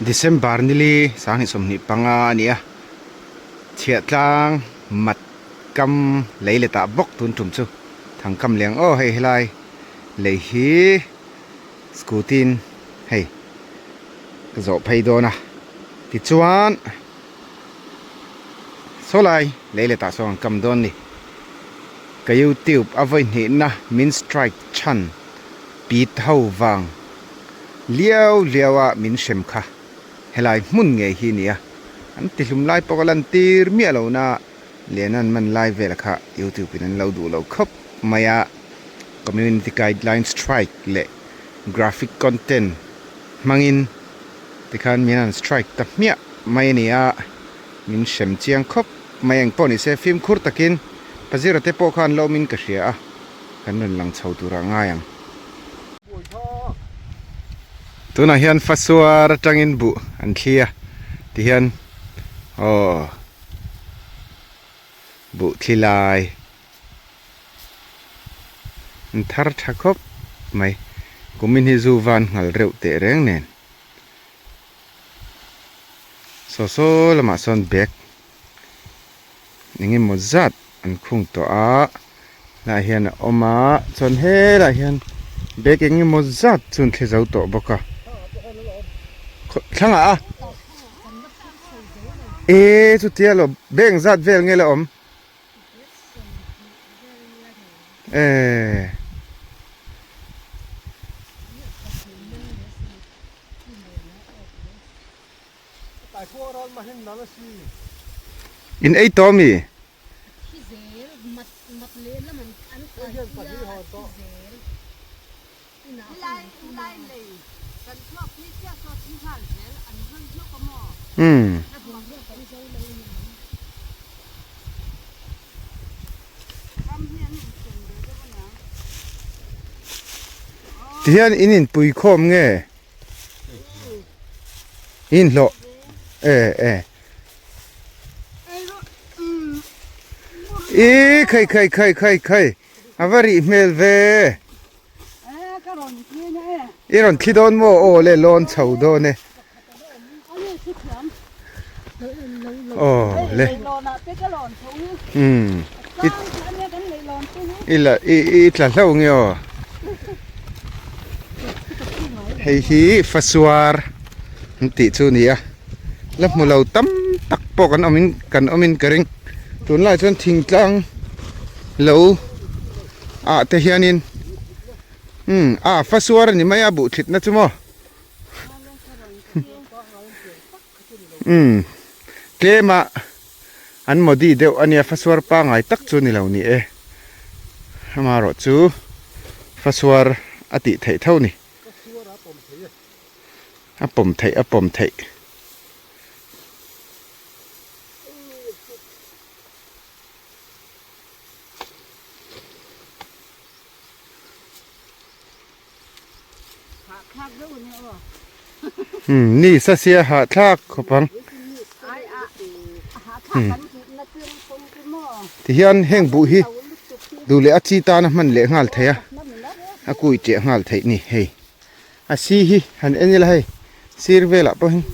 December nili 2025 a ni a, Chhiahtlang mat kam lei let ah bawk tun tum chu thangkam leng aw hei helai lei hi scooty in hei ka zawh phei dawn a tichuan saw lai lei let ah sawn an kam dawn a ni ka youtube a vawi hnihna min strike chhan pit ho vang liau liau a min hrem kha helai hmun ngei hi a ni a an ti hlum lai pawh ka lan tir miah lo na Lian an man lai vel kha youtube in an lo duh lo khawp mai a community guideline strike leh graphic content hmangin tikhan min han strike ta hmiah mai a ni a min hrem chiang khawp mai engpawh ni se fimkhur takin Pazira te pawh khan lo awmin ka hria a kan rawn lang chho turah ngai ang. Tunah hian Fasuar atangin buh an thli a tihian aw. Buh thli lai an thar tha khawp mai. Kumin hi zu van nghal reuh teh reng nen. Saw saw lamah sawn bag eng emaw zat an khung tawh a, helaiah hian a awm a, chuan helaiah hian bag eng emaw zat chu an thli zo tawh bawk a. Thlangah a. E chutia lo bank zat vel nge la awm e in ei tawh ami Umm. Tihian in inpui khawm nge? In hlawh e e. I khai khai khai khai khai a va rih hmel ve. I rawn thli dawn maw? Aw le lawn chho dawn e. Aw le. Umm. I la i i tla hlauh nge aw. Hei hi fasuar an tih chu a ni a. La hmu lo tam tak pawh kan awm in kan awm in ka ring. Tunlai chuan thingtlang lo. Ah te hianin umm ah fasuar a ni mai a buh thlit na chu maw umm tlem ah an modi deuh a nia fasuar pangai tak chu ni lo ni e amaherawh chu fasuar a tih theih tho ni a pawm theih a pawm theih. Umm ni sa sia hahthlak khawp ang umm tihian heng buh hi duh leh a chi tana hman leh nghal theih a a kui ṭiah nghal theih ni hei a si hi han en ila hei sir velah pawh hian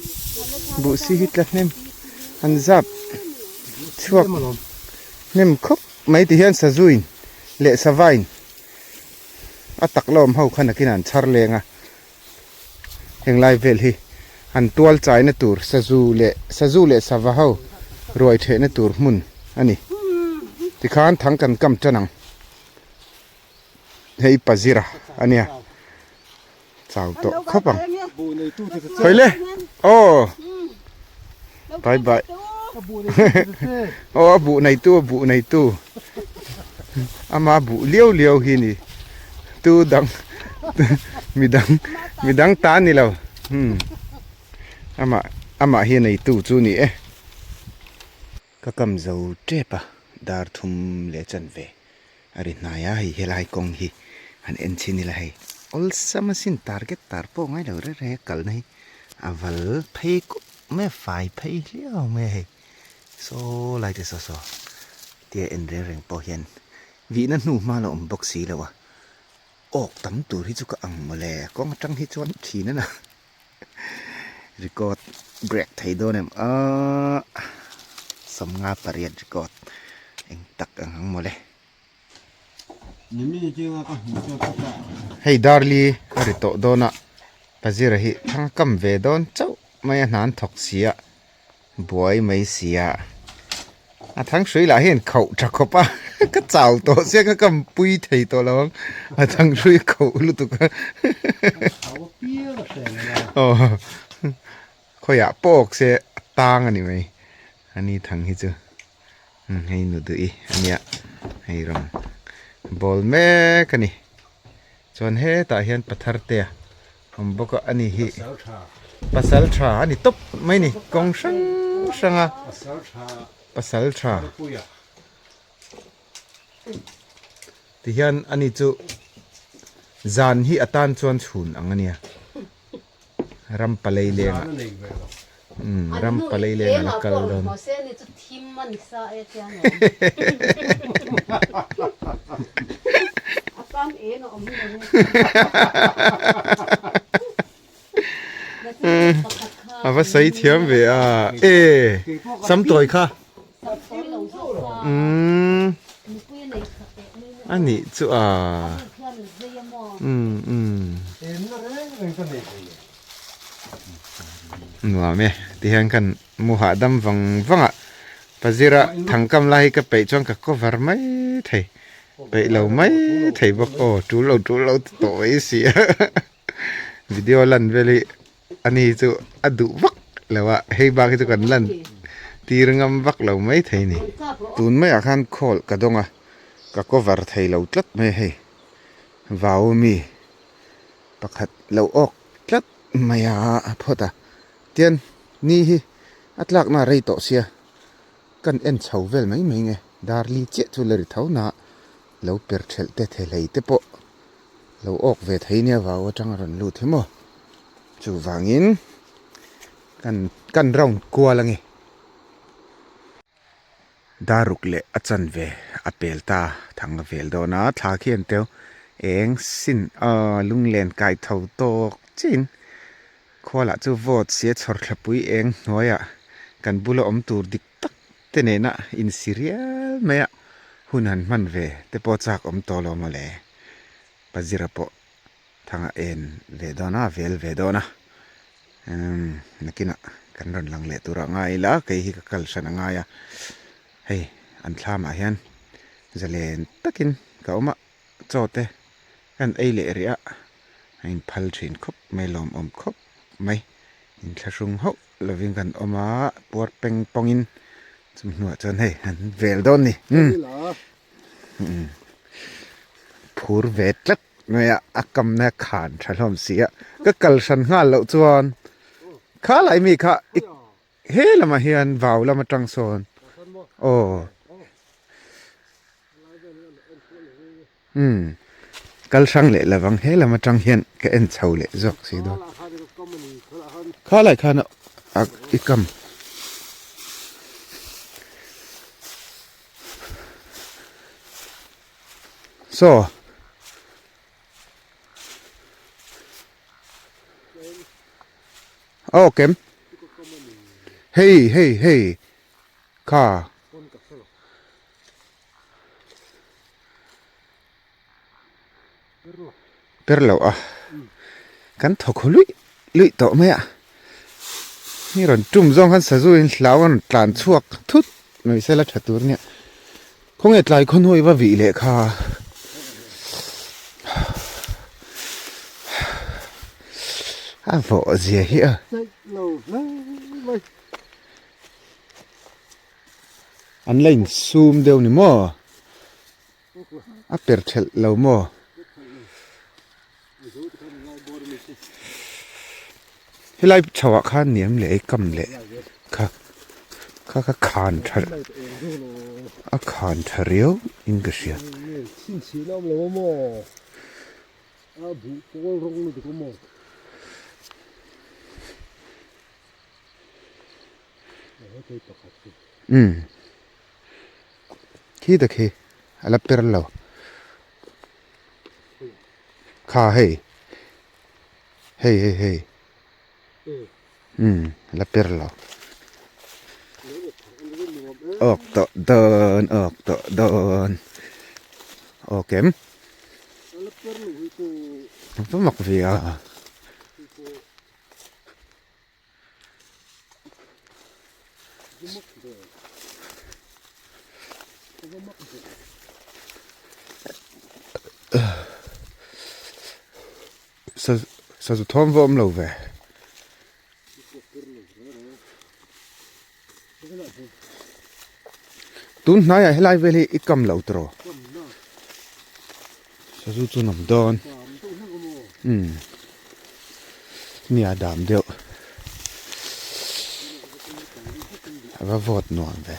buh si hi tla hnem an zap chhuak hnem khawp mai ti hian sazuin leh savain a tak la awm ho kha nakin an chhar leng a henglai vel hi an tual chaina tur sazu leh sazu leh sava ho ruai thehna tur hmun a ni tikhan thang kan kam tan ang. Hei pazira a nia chau tawh khawp ang hawi le aw bye bye aw a buh nei tu a buh nei tu ama buh liau liau hi ni tu dang midang midang ta ni lo hmm ama amah hi nei tu chu ni e. Ka kam zo tep a, dar thum leh chan ve a ri hnai a, hei helai kawng hi han en chhin ila hei awlsam asin target tar pawh ngai lo reng reng a kalna hi a val phei kup mai a, fai phei hliau mai a hei saw lai te saw saw tia en reng reng pawh hian vihna hnu hma la awm bawk si lo a, awk tam tur hi chu ka ang mawle kawng atang hi chuan thin a na. Record break thei dawn em aaa 58 record eng tak ang ang mawle. Hei Darli a ri tawh dawn a Pazira hi thang kam ve dawn chauh mai a hnan thawk si a buai mai sia a thang hrui lah hian khauh tha khawp a ka chau tawh sia ka kam pui thei tawh lo ang a thang hrui khauh lutuk a aw khawiah pawh awk se a tang a ni mai ani thang hi chu hei nu duh i ania hei rawn bawl mek a ni chuan hetah hian pathar te a awm bawk a ani hi pasal tha a ni tawp mai a ni kawng hrang hrang a pasal tha tihian ani chu zan hi a tan chuan chhun ang a nia ram palei lengah umm ram palei lengah la kal dawn. A va sawi thiam ve a e sam tawi kha umm a nih chu a umm umm nuam e tihian khan mu hahdam vang vang a pazira thangkam lai hi ka peih chuan ka cover mai thei peih lo mai thei bawk aw tul lo tul lo ti tawh mai si a video lan vel hi ani chu a duh vak lo a hei bak hi chu kan lan tir ngam vak lo mai thei a ni tun maiah khan call ka dawng a ka cover thei lo tlat mai a hei vau ami pakhat lo awk tlat mai a a phawt a tian ni hi a tlakna a rei tawh sia kan en chho vel mai mai nge darli chiah chu la ri tho na lo per thelh te thehlei te pawh lo awk ve thei nia vau atang a rawn lut hi maw chuvangin kan kan round kual ange daruk leh a chanve a pel ta thang a vel dawn a thla khian teu eng sin aw lunglen kai tho tawk chin khualah chu vote sia chhawr thlapui eng hnuaiah kan bula awm tur dik tak te nena insi rial mai a hun han hman ve te pawh chak awm tawh lo mawle Pazira pawh thanga en ve dawn a vel ve dawn a umm nakinah kan rawn lang leh tur a ngai ila kei hi ka kal hran a ngai a hei an thlamah hian zalen takin ka awm a chaw te kan ei leh rih a a inphal thin khawp mai lawmawm khawp mai inthlahrung hauh lovin kan awm a puar peng pawngin chumi hnuah chuan hei an vel dawn a ni umm phur ve tlat mai a a kamna khan tha hlawm si a ka kal hran nghal loh chuan kha lai mi kha he lamah hian vau lam atang sawn aw umm kal hrang leh lovang he lam atang hian ka en chho leh zawk si dawn kha lai khan a i kam. Saw aw kem hei hei hei kha per loh a kan thawk luih luih tawh mai a ni rawn tum zawng khan sazu in hlau a rawn tlan chhuak thut mai sela tha tur nia khawnge tlai khaw hnuai va vih leh kha a vawh zia hi a an la insum deuh ni maw. A per thelh lo maw? Helai chho ah khan niam leh ei kam leh kha kha kha khan tha a khan tha riau in ka hria. Umm. Khi ta khi a la per lo kha hei hei hei hei. Umm la per lo. Awk tawh dawn awk tawh dawn awk em? Va mak ve a. Sazu thawm va awm lo ve. Tun hnaiah helai vel hi i kam lo tawh. Sazu chu nawm dawn. Umm nia dam deuh. A va vawt nuam ve.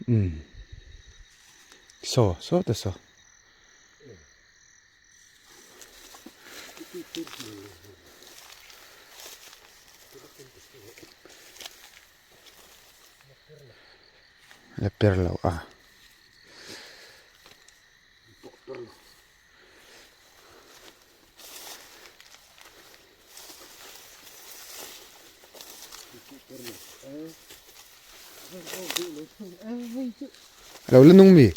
Umm saw saw te saw. La per lo a. Lo la nung mi.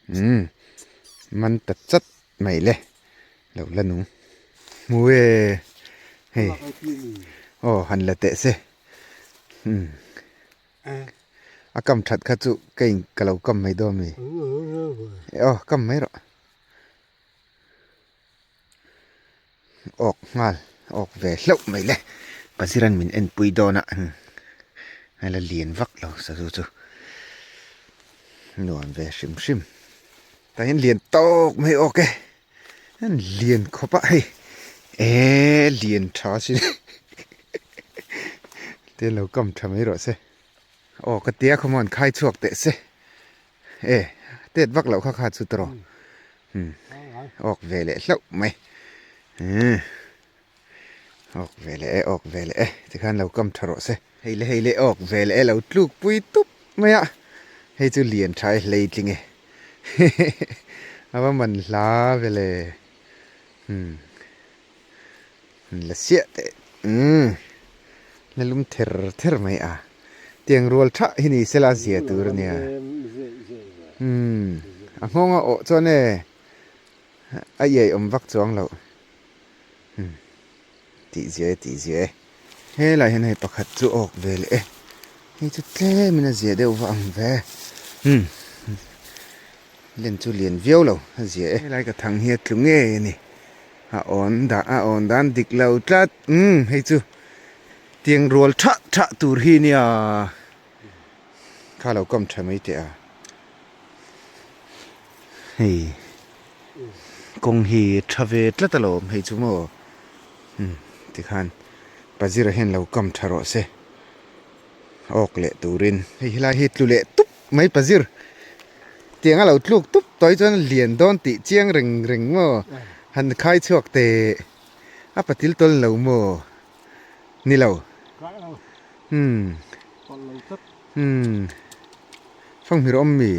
Umm man ta chat mai le lo la nung hmu e hei aw han la teh se umm a kam that kha chu ka in ka lo kam mai dawn mi aw kam mai rawh awk nghal awk ve hlauh mai le Paziran min enpui dawn a a la lian vak lo sazu chu nuam ve hrim hrim tah hian lian tawk mai awk e an lian khawp a hei eee lian tha sin te lo kam tha mai rawh se aw ka tia khaw mawn khai chhuak teh se e tet vak loh kha kha chu tawh umm awk ve leh hlauh mai umm awk ve leh e awk ve leh e tikhan lo kam tha rawh se hei le hei le awk ve leh e lo tluk pui tup mai a hei chu lian tha e hlei tling e a va man hla ve le umm la siah teh umm la lum ther ther mai a tiang rual tha hi ni sela zia tur a nia umm a nghawng a awh chuan e a iai awm vak chuang loh umm tih zia e tih zia e helai hian hei pakhat chu awk ve leh e hei chu tlem in a zia deuh va ang ve umm len chu lian viau lo a zia e helai ka thang hi a tlu ngei a ni a awn dah a awn dan dik lo tlat umm hei chu tiang rual thah thah tur hi nia kha lo kam tha mai teh a hei kawng hi tha ve tlat alawm hei chu maw umm tikhan pazira hian lo kam tha rawh se awk leh turin hei helai hi tlu leh tup mai pazir tiang a lo tluk tup tawh hi chuan lian dawn tih chiang reng reng maw han khai chhuak teh a patil tawl lo maw ni lo umm umm fanghmir awm mi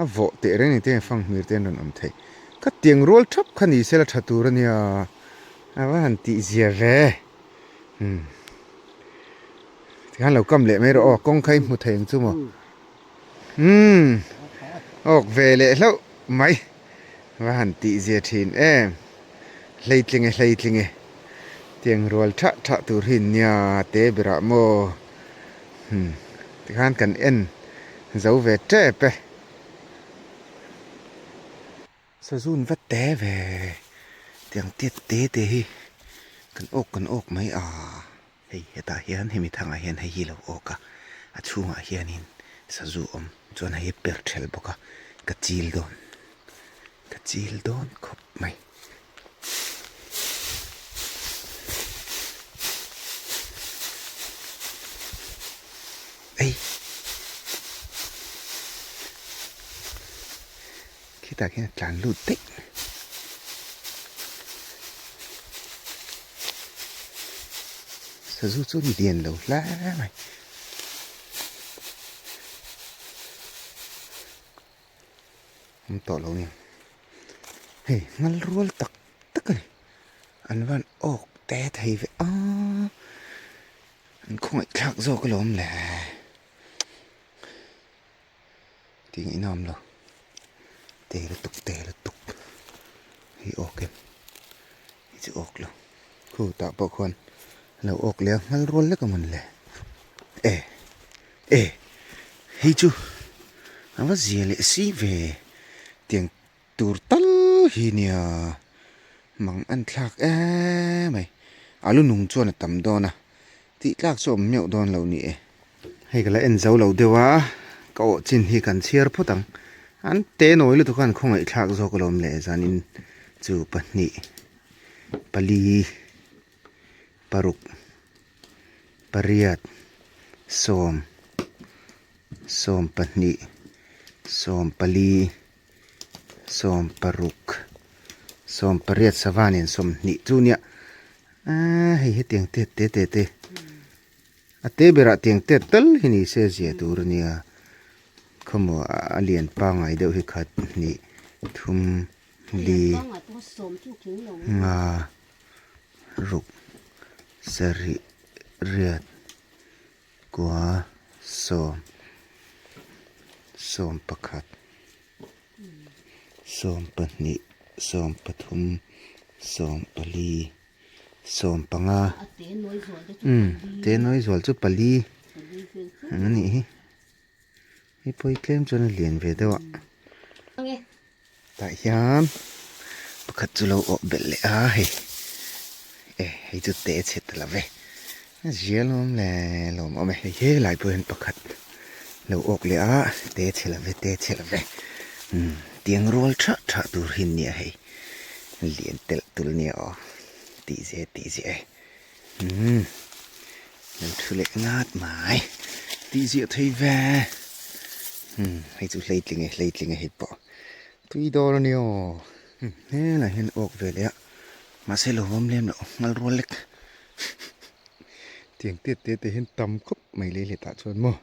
a vawh teh reng ni te fanghmir te an rawn awm thei ka tiang rual thap kha ni sela tha tur a nia a va han tih zia ve umm tikhan lo kam leh mai rawh aw kawng kha i hmu thei ang chu maw umm awk ve leh hlauh mai va han tih zia thin em hleitling e hleitling e tiang rual thah thah tur hi nia te berah maw umm tikhan kan en zo ve tep e. Sazun va te ve tiang tiat te te hi kan awk kan awk mai a hei hetah hian hemi thangah hian hei hi lo awk a a chhungah hianin sazu awm chuan hei hi per ṭhel bawk a ka chil dawn ka chil dawn khawp mai. Ei. Hetah khian a tlan lut daih. Sazu chu ni lian lo hle mai. Awm tawh lo nia. Hei ngal rual tak tak a ni. An van awk te thei ve a. An khawngaih thlak zawk alawm le. Tih ngaihna awm lo. Te lutuk te lutuk. Hei awk em. Hei chu awk lo. Khu tah pawh khuan a lo awk leh a nghal rual lek a mawn le. E e hei chu a va zia leh si ve tiang tur tal hi nia mang an thlak em mai. A lu nung chuan a tam dawn a tih tlak chu a awm meuh dawn lo ni e. Hei ka la en zo lo deuh a ka awh chin hi kan chhiar phawt ang. An te nawi lutuk a an khawngaih thlak zawk alawm le zanin chu pahnih pali paruk pariat sawm sawm pahnih sawm pali sawm paruk sawm pariat sava nen sawmhnih chu nia aaa hei hetiang te te te te a te berah tiang te tal hi ni se zia tur a nia khawmaw a lian pangngai deuh hi khat hnih thum li nga ruk sarih riat kua sawm sawm pakhat sawm pahnih sawm pathum sawm pali sawm panga umm te nawi zual chu pali ang a nih hi hei pawh hi tlem chuan a lian ve deuh a tah hian pakhat chu lo awh belh leh a hei e hei chu te chhe ta lo ve a zia lawm le lawm awm e hei helai pawh hian pakhat lo awk leh a te chhe lo ve te chhe lo ve umm tiang rual thah thah tur hi an nia hei lian telh tulh nia aw tih zia tih zia e umm lo thu leh ngat mai tih ziah thei ve umm hei chu hleitling e hleitling e hei pawh tui dawn a ni aw helah hian awk ve leh a mahse lo awm lem loh nghal rual lek tiang te te te hian tam khawp mai lei leh tah chuan maw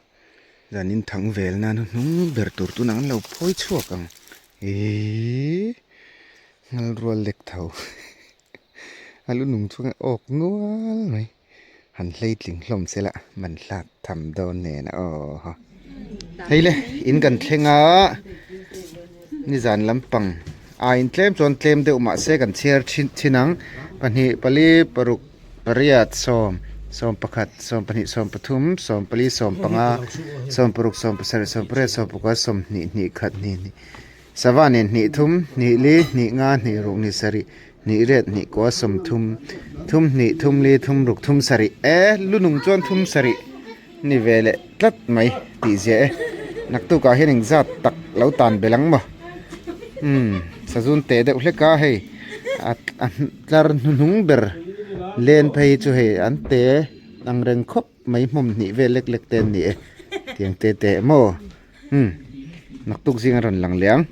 zanin thang vel nan hnung ber tur tunah an lo phawi chhuak ang ihh nghal rual lek tho a lu nung chuan a awk nual mai han hleitling hlawm se la man hlak tham dawn nen a aw ha hei le in kan thleng a nizan lampang a in tlem chuan tlem deuh mahse kan chhiar thin thin ang pahnih pali paruk pariat sawm sawm pakhat sawm pahnih sawm pathum sawm pali sawm panga sawm paruk sawm pasarih sawm pariat sawm pakua sawmhnih hnih khat hnih hnih. Sava nen hnih thum, hnih li, hnih nga, hnih ruk, hnih sarih, hnih riat, hnih kua, sawm thum, thum hnih, thum li, thum ruk, thum sarih e, lu nung chuan thum sarih ni ve leh tlat mai tih zia e. Naktukah hian engzat tak lo tan belh ang maw? Umm, sazun teh deuh hlek a hei a tlar hnuhnung ber len phei chu hei an te ang reng khawp mai hmawm hnih vel lek lek te an ni e tiang te te maw? Umm naktuk zing a rawn lang leh ang.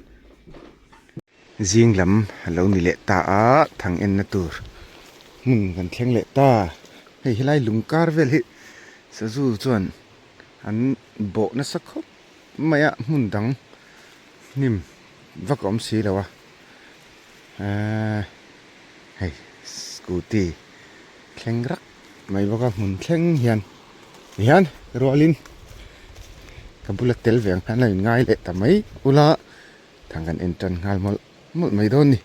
Zing lam a lo ni leh ta a, thang enna tur hmun kan thleng leh ta. Hei helai lung kar vel hi sazu chuan an bawh nasa khawp mai a, hmun dang hnim vak a awm si lo a. Eee hei scooty thleng rak mai bawk a hmun thleng hian tihian rualin ka bula tel ve ang khan a inngai leh ta mai ula thang kan en tan nghal mawlh mawlh mai dawn ni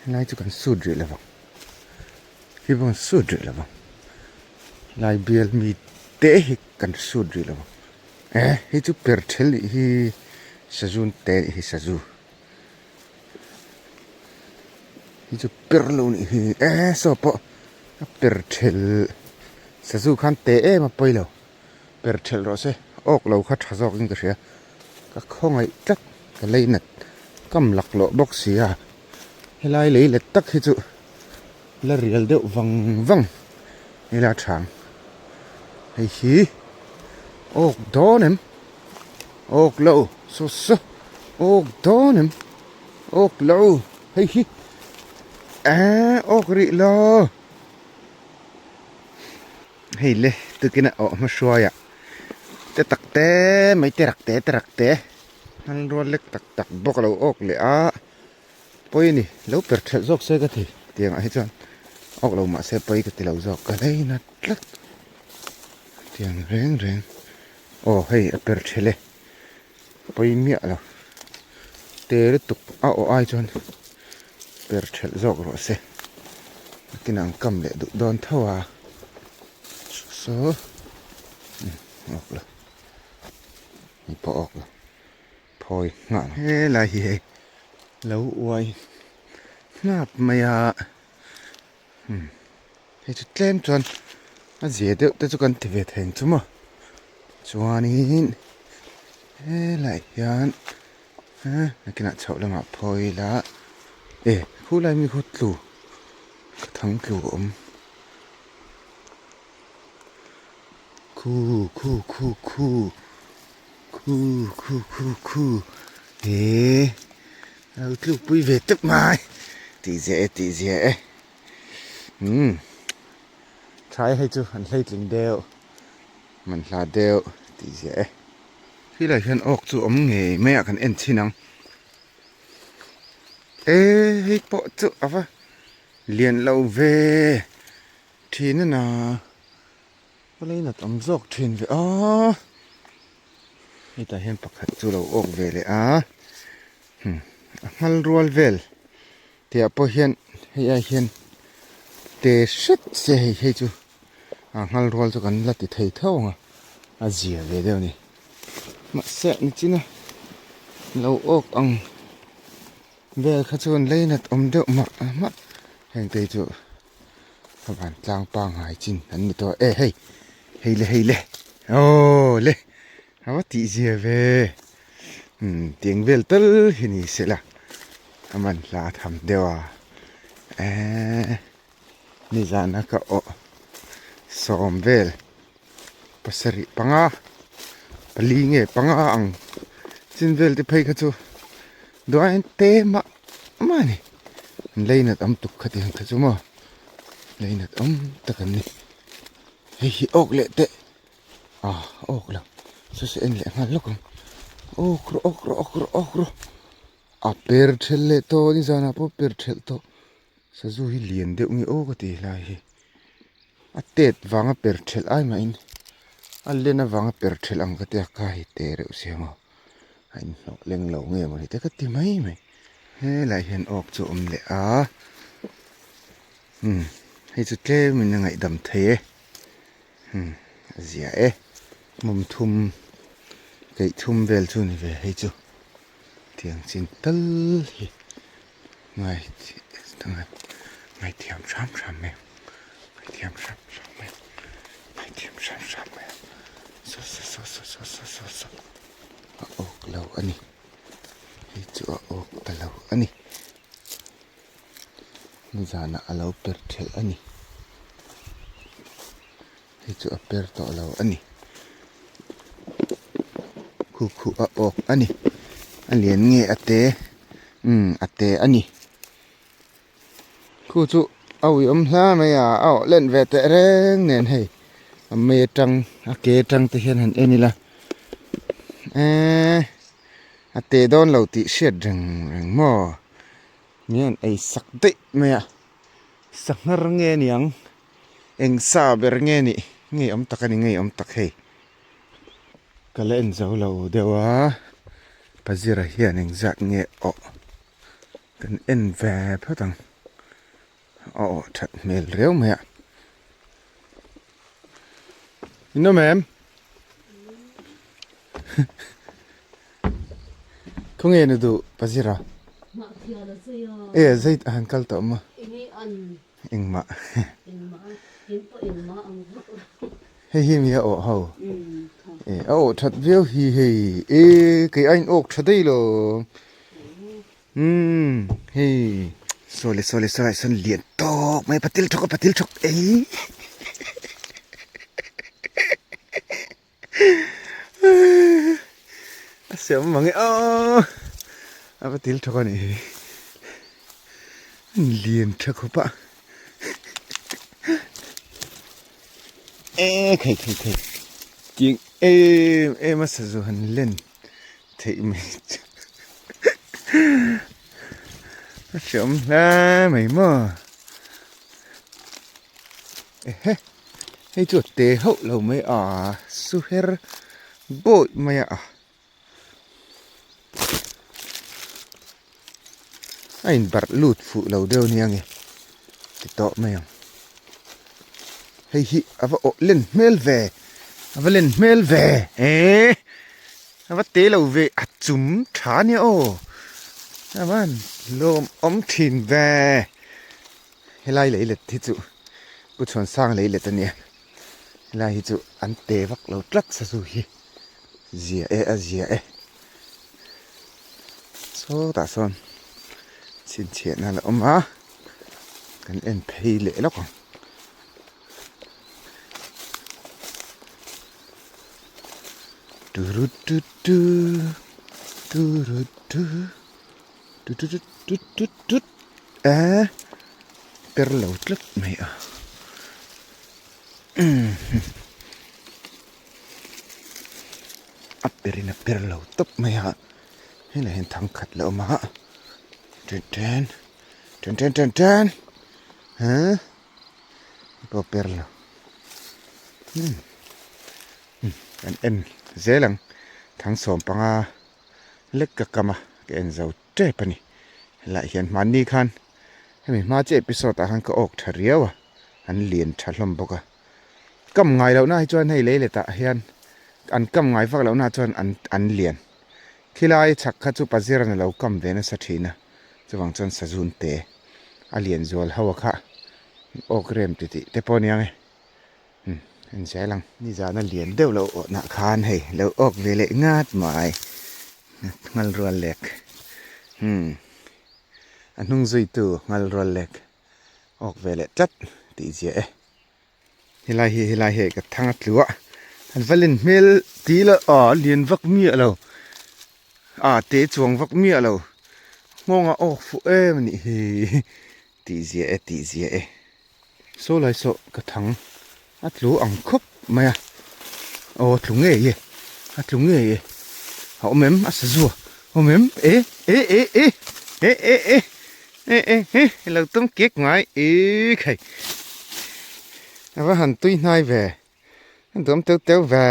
helai chu kan sut rih lovang khi pawh kan sut rih lovang helai bial mi te hi kan sut rih lovang e hei chu per ṭhel nih hi sazun te nih hi sazu. Hi chu per lo nih hi e saw pawh a per thelh sazu khan teh em a pawi lo per thelh rawh se awk lo kha tha zawk in ka hria ka khawngaih tlat ka lei nat kam laklawh bawk si a helai lei let tak hi chu la rial deuh vang vang ila thang hei hi awk dawn em. Awk lo saw saw awk dawn em. Awk lo hei hi eh awk rih lo hei le tukin a awh hma hruaiah te tak te mai te rak te te rak te hmanrua lek tak tak bawk a lo awk leh a pawi a ni lo per thelh zawk se ka ti tiangah hi chuan awk lo mah se pawi ka ti lo zawk ka lei nat tlat tiang reng reng aw hei a per thelh e. Pawi miah lo. Te lutuk a awh ai chuan per thelh zawk rawh se. Nakin ang kam leh duh dawn tho a. Saw awk lo. Ni pawh awk lo. Phawi nghal. Helai hi hei lo uai hnap mai a. Hei chu tlem chuan a zia deuh te chu kan ti ve thei ang chu maw chuanin helaiah hian nakinah chhoh lamah phawi ila e khulai mi khu tlu ka thang tlu a awm khu khu khu khu khu khu khu khu he a lo tlukpui ve tep mai tih zia e tih zia e. Umm thlai hei chu an hleitling deuh man hla deuh tih ziah e. Khilai hian awk chu awm ngei mai ah kan en chhin ang e hei pawh chu a va lian lo ve thin a na ka leinat awm zawk thin ve a hetah hian pakhat chu lo awk ve leh a a nghal rual vel. Tihah pawh hian hei ai hian te hret se hei hei chu a nghal rual chu kan la ti thei tho ang a a zia ve deuh a ni mahse nichina lo awk ang vel kha chuan leinat awm deuh mah mah heng te hi chu a vantlang pangngai chin an ni tawh e hei hei le hei le aw le a va tih zia ve umm tiang vel tal hi ni sela. A man hla tham deuh a eee nizana ka awh sawm vel pasarih panga pali nge panga ang chin vel te phei kha chu duai te mah mah a ni an leinat awm tuk kha tiang kha chu maw leinat awm tak an ni hei hi awk leh teh. Ah awk lo saw saw en leh nghal lawk ang awk rawh awk rawh awk rawh awk rawh a per thelh leh tawh nizanah pawh per thelh tawh sazu hi lian deuh nge aw ka ti lai hi a tet vanga per thelh ai mahin a len avanga per thelh ang ka tia ka hi te reuh sia maw a inhnawh leng lo nge mawni te ka ti mai mai helaiah hian awk chu a awm leh a umm hei chu tlemin a ngaihdam thei e. Hmm a zia e hmum thum keih thum vel chu ni ve hei chu tiang chin tal hi ngai ngai thiam hram hram mai ngai thiam hram hram mai ngai thiam hram hram mai saw saw saw saw saw saw saw saw a awk lo a ni hei chu a awk ta lo a ni. Nizanah a lo per thelh a ni. Hei chu a per tawh lo a ni. Khu khu a awk a ni. A lian nge a te? Umm a te a ni. Khu chu a ui awm hla mai a, a awh len ve teh reng nen hei. A mei atang a ke atang te hian han en ila. Eee a te dawn lo tih hriat reng reng maw? Ni an ei sak daih mai a, sanghar nge niang eng sa ber nge nih ngei awm tak a ni ngei awm tak hei ka la en zo lo deuh a pazira hian eng zat nge awh kan en ve phawt ang a awh that hmel riau mai a in awm em Khawnge na duh Pazira? E zai a han kal tawh maw? Engmah. Hei hi mi a awh ho. E a awh that viau hi hei. E kei a in awk tha daih lo. Umm hei saw le saw le saw lai sawn lian tawk mai patil thawk a patil thawk ei. A siam mang e aw a va til thawk a nih hi. Lian tha khawp a. E khei khei khei. Tiang em em a sazu han len theih mai chu. A hreawm hle mai maw. Ehe hei chu a te hauh lo mai a su her bawih mai a. A inbarh lut fuh lo deuh nia nge ti tawh mai ang hei hi a va awh len hmel ve a va len hmel ve eee a va te lo ve a chum tha nia aw a van lawm awm thin ve helai lei let hi chu pu chhuansang lei let ania helai hi chu an te vak lo tlat sazu hi. Zia e a zia e sawtah sawn chhinchhiahna la awm a kan en phei leh lawk ang. Turututu turutu tututututut e per lo tlat mai a. A per in a per lo tawp mai a helai hian thang khat la awm a ten ten ten ten ten ten huh pawh per lo hmm kan en zel ang thang sawm panga lek ka kam a ka en zo tep a ni helaiah hian hmanni khan hemi hma chiah episode ah khan ka awk tha riau a an lian tha hlawm bawk a. Kam ngai loh na hi chuan hei lei letah hian an kam ngai vak loh na chuan an an lian. Khilai chhak kha chu Paziran a lo kam ve nasa thin a, chuvang chuan Sazun te a lian zual ho a kha awk rem ti tih te pawh a nia nge. Umm en zel ang. Nizan a lian deuh loh awh nah khan hei lo awk ve leh ngat mai nghal rual lek. Umm a hnung zuitu nghal rual lek. Awk ve leh tlat tih zia e. Helai hi helai hi ka thang a tlu a an va len hmel ti la a lian vak miah lo a te chuang vak miah lo nghawng a awk fuh em a nih hi tih zia e tih zia e. Saw lai saw ka thang a tlu ang khawp mai a aw a tlu ngei e a tlu ngei e a awm em a sa zua awm em e e e e e e e e e e lo tum kek mai i khai a va han tui hnai ve a duam teuh teuh ve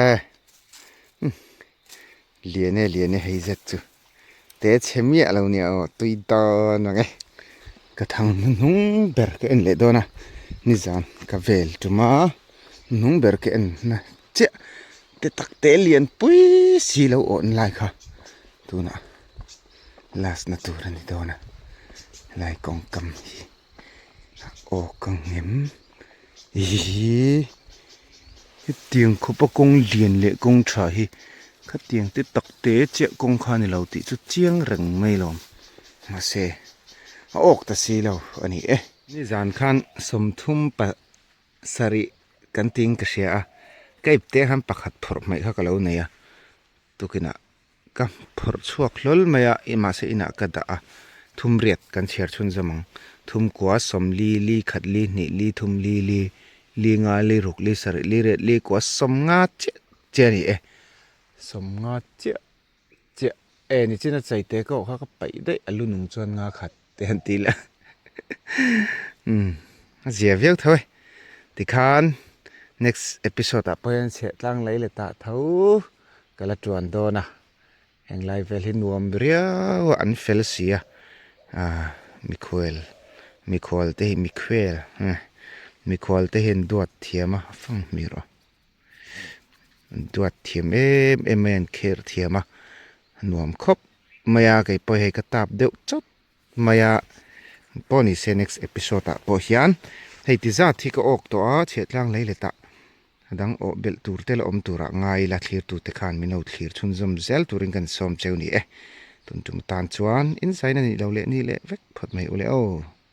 lian e lian e hei zet chu te chhe miah lo nia aw tui dawn ang e ka thang hnuhnung ber ka en leh dawn a nizan ka vel tum a hnuhnung ber ka en na chiah te tak te lian pui si lo awn lai kha tunah last na tur a ni dawn a helai kawngkam hi a aw ka ngem ihh hetiang khawpa kawng lian leh kawng tha hi khatiang te tak te chiah kawng kha a ni lo tih chu chiang reng mai lo mahse a awk ta si lo a ni e. Nizan khan sawmthum pa sarih kan tiin ka hria a ka ipte khan pakhat phawrh hmaih kha ka lo nei a tukinah Ka phawrh chhuak hlawl mai a, mahse inah ka dah a, thum riat kan chhiar chhun zawm ang. Thum kua, sawm li, li khat, li hnih, li thum, li li, li nga, li ruk, li sarih, li riat, li kua, sawm nga chiah chiah a ni e. Sawm nga chiah chiah e nichin a chei te ka awh kha ka paih daih a lu nung chuan nga khat te han ti leh a. Umm a zia viau tho e. Tikhan next episode ah pawh hian chhiah tlang lei leh tah tho. Ka la tuan dawn a, henglai vel hi nuam riau a an fel si a, ah mikhual mikhual te hi mikhuel mikhual te hian duat thiam a fang hmir aw an duat thiam em em mai a an kher thiam a nuam khawp mai a kei pawh hei ka tap deuh chawt mai a pawh ni se next episode ah pawh hian hei ti zat hi ka awk tawh a chhiahtlang lei let ah a dang awh belh tur te la awm tur ah ngai ila thlir tu te khan min lo thlir chhunzawm zel turin kan sawm cheu ni e tun tum tan chuan insaina nih lo leh ni leh vek phawt mai u le aw.